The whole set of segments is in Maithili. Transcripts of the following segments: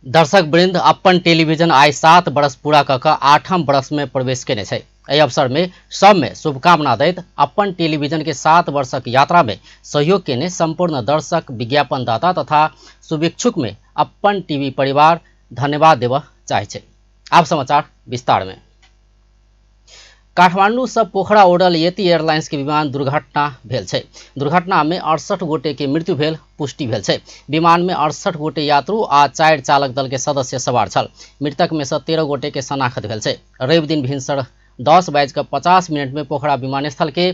दर्शक वृंद, अपन टेलीविजन आइ 7 बरस पूरा कऽ कऽ 8म बरस में प्रवेश केने छै। एहि अवसर में सब में शुभकामना दैत अपन टेलीविजन के 7 वर्षक यात्रा में सहयोग केने संपूर्ण दर्शक, विज्ञापनदाता तथा शुभेच्छुक में अपन टीवी परिवार धन्यवाद देबऽ चाहै छै। आब समाचार विस्तार में। काठमांडू से पोखरा उड़ल यति एयरलाइंस के विमान दुर्घटना भेल छै। दुर्घटना में 68 गोटे के मृत्यु भेल पुष्टि भेल छै। विमान में 68 गोटे यात्रु आ 4 चालक दल के सदस्य सवार छल। मृतक में से 13 गोटे के शनाखत भेल छै। रवि दिन भिनसर 10:50 में पोखरा विमानस्थल के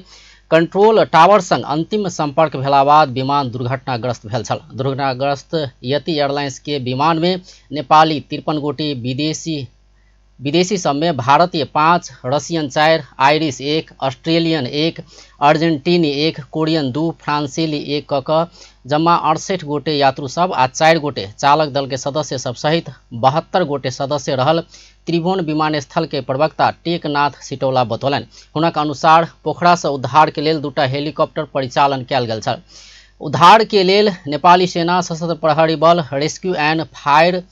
कंट्रोल टावर संग अंतिम संपर्क भेला बाद विमान दुर्घटनाग्रस्त भेल छल। दुर्घटनाग्रस्त यति एयरलाइंस के विमान में नेपाली 53 गोटे, विदेशी सब में भारतीय 5, रशियन 4, आयरिश 1, ऑस्ट्रेलियन 1, अर्जेंटीनी 1, कोरियन 2, फ्रांसीसी 1 क क जम्मा 68 गोटे यात्रु सब आ 4 गोटे चालक दल के सदस्य सब सहित 72 गोटे सदस्य रहल त्रिभुवन विमानस्थल के प्रवक्ता टेकनाथ सिटौला बतौलनि। हुनक अनुसार पोखरा से उद्धार के लेल 2 हेलीकॉप्टर परिचालन कयल गेल छल। उद्धार के लेल नेपाली सेना, सशस्त्र प्रहरी बल, रेस्क्यू एंड फायर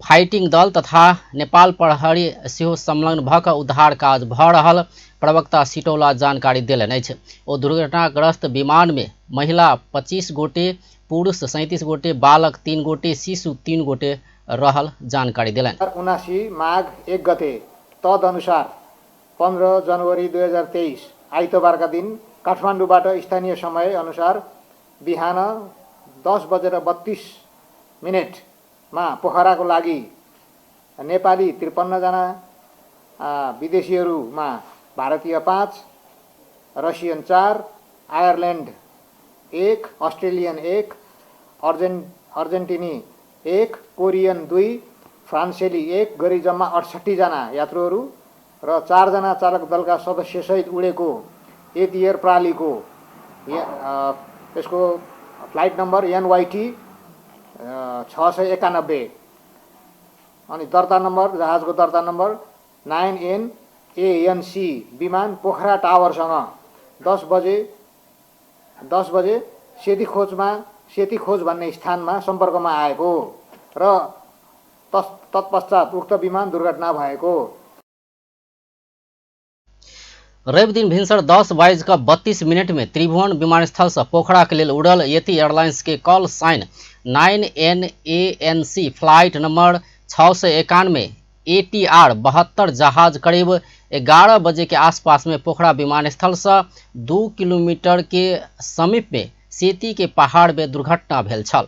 फाइटिंग दल तथा नेपाल प्रहरी सेहो संलग्न भऽ कऽ उद्धार काज भऽ रहल प्रवक्ता सिटौला जानकारी देलनि अछि। ओ दुर्घटनाग्रस्त विमान में महिला 25 गोटे, पुरुष 37 गोटे, बालक 3 गोटे, शिशु 3 गोटे रहल जानकारी देलनि। 79 माघ 1 गते तदनुसार 15 जनवरी 2023 आइतबारका दिन काठमाडौँबाट स्थानीय समय अनुसार बिहान 10:32 मा पोखराको लागि नेपाली 53 जना, विदेशीहरूमा भारतीय 5, रसियन 4, आयरल्यान्ड 1, अस्ट्रेलियन 1, अर्जेन्टिनी 1, कोरियन 2, फ्रान्सेली 1 गरी जम्मा 68 जना यात्रुहरू र 4 जना चालक दलका सदस्यसहित उडेको यति एयर प्रणालीको यसको फ्लाइट नम्बर एनवाइटी 691 अनि दर्ता नम्बर, जहाजको दर्ता नम्बर 9N ANC विमान पोखरा टावरसँग 10 बजे सेतीखोज भन्ने स्थानमा सम्पर्कमा आएको र तत्पश्चात उक्त विमान दुर्घटना भएको। रवि दिन भिनसर 10:32 में त्रिभुवन विमानस्थल से पोखरा के लेल उड़ल यति एयरलाइंस के call sign 9N ANC flight number 691 ATR 72 जहाज करीब 11 बजे के आसपास में पोखरा विमानस्थल से 2 किलोमीटर के समीप में सेती के पहाड़ में दुर्घटना भेल छल।